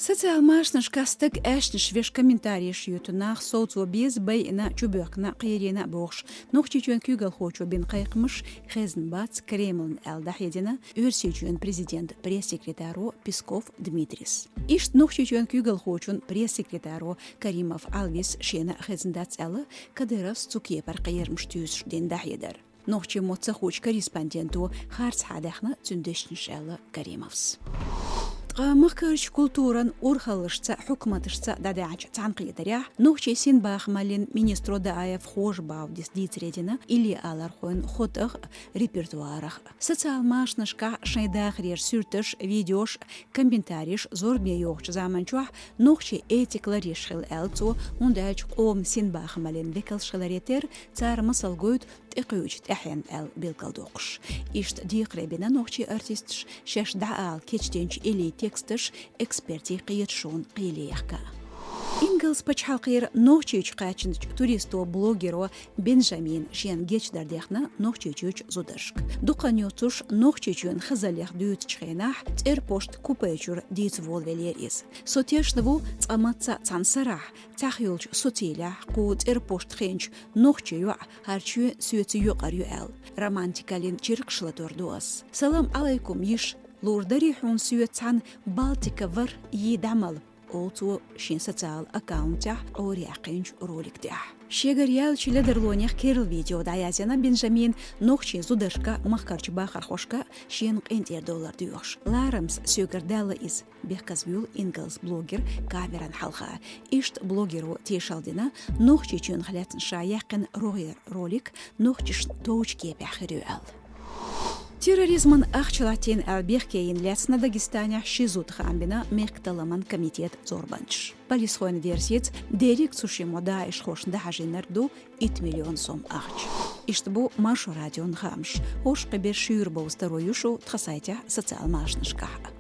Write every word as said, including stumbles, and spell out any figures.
Социал машанашкахь стаг аьшнаш веш, комментареш юьту, нах совцо беза, байина, чубоьхкина, кхерийна бохуш, Нохчийчоьнан куьйгалхочо бина кхайкхамаш хезна бац Кремлна аьлла, дӀахьедина Оьрсийчоьнан президентан пресс-секретаро Песков Дмитрис. Иштта Нохчийчоьнан куьйгалхочун пресс-секретаро Каримов Ӏалвис шена хезна дац аьлла, Кадыровс цу кепара кхерамаш туьйсуш дина дӀахьедар. Нохчийн мотт ца хуучу корреспонденто харцахьа даьхна цуьнан дешнаш, аьлла Каримовс. Ткъа махкарчу культуран урхаллашца, хьукматашца дӀадаьхьначу цхьаьнакхетарехь нохчийн синбахамаллин министро Дааев Хож-Баудис дийцаре дина илли алархойн хотӀах а, репертуарах а. Социал машанашкахь шайн дахарера суьрташ, видеош, комментареш зорбане йохучу заманчохь нохчийн этика ларъеш хилла, аьлла цо, хӀунда аьлча къоман синбахамаллин векалш хиларе терра, цара масал гойту тӀекхуьучу тӀаьхьенна, аьлла билгалдоккхуш. Иштта декхаре бина нохчийн артисташ шаьш дӀаала кечдинчу илли тексташ экспертийн кхеташонан кхеле яхка. Ингалс пачхьалкхера Нохчийчу кхаьчначу туристо, блогеро Бенжамина шена гечдар дехна Нохчийчуьрчу зударшка. Дукханню цуьш Нохчийчоьнан хазаллех дуьйцучу хенахь цӀерпошт купе чуьра дийца волавелира иза. Со тешна ву, цкъа мацца цхьана сарахь, цхьаъ йолчу социйлехь кху цӀерпошт хиъначу нохчийн йоӀ хӀара чоь соьца юкъара ю аьлла, романтикаллин чиркхаш латор ду ас. Салам Ӏалайкум, йиша, лур дарий хьуна соьца цхьаьна Балтика вар йий дӀамала, олу цо шен социал аккаунтехь Ӏораяьккхинчу ролик тӀехь. Шегара яьллачу ледарлонех керла видео дӀаязйина Бенжамина нохчийн зударшка, махкарчу бахархошка шена къинтӀера довлар доьхуш. Ларамас соьгара даьлла иза, бехказавуьйлу ингалс блогер камеран хьалха. Иштта блогеро тешалла дина, Нохчийчоьнах лаьцна ша яьккхина рогӀера ролик нохчашна товчу кепехь хир ю аьлла. Терроризман ахча латтийна аьлла бехке йина лаьцна Дагестанехь ши зуда хаам бина мехкан талламан комитетан зорбанчаша. Полисхойн версица, дерриг цу шиммо даишхошна дӀахьажийнарг ду итт миллион сом ахча. Иштта бу Маршо радион хаамаш. ХӀорш кхиберш шуьйра бовза таро ю шу тхан сайтехь, социал машанашкахь а.